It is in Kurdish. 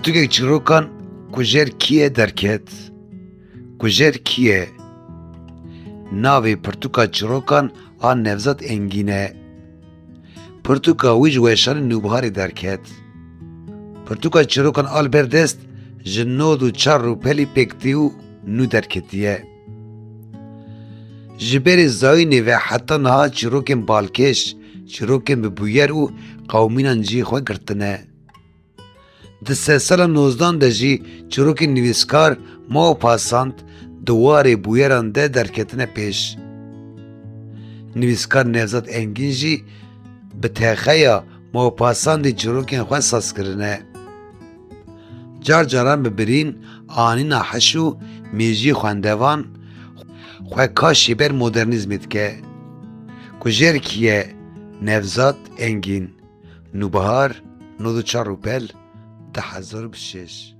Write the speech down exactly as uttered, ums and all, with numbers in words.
Pirtûkek çîrokan ku jêr kî ye derket. Ku jêr kî ye? Navê pirtûka çîrokan a Nevzat Engîn e. Pirtûka wî ji weşanê Nûbiharê derket. Pirtûka çîrokan a li ber dest ji nod û çar rûpelî pêk tê û nû derketiye. Ji berê zayînê ve heta niha çîrokên balkêş, çîrokên bi bûyer û qewimînan cihê xwe girtine. Di sedsala nozdan de jî çîrokên nivîskar Maupassant di warê bûyeran de derketine pêş. Nivîskar Nevzat Engîn jî bi texeya Maupassantê çîrokên xwe saz kirine. Car caran bi birîn, anîna hiş û mêjiyê xwendevan xwe kaşî ber modernîzmê dike. Ku jêr kî ye? Nevzat Engîn. Nûbihar, nod û çar rûpel, du hezar û şeş.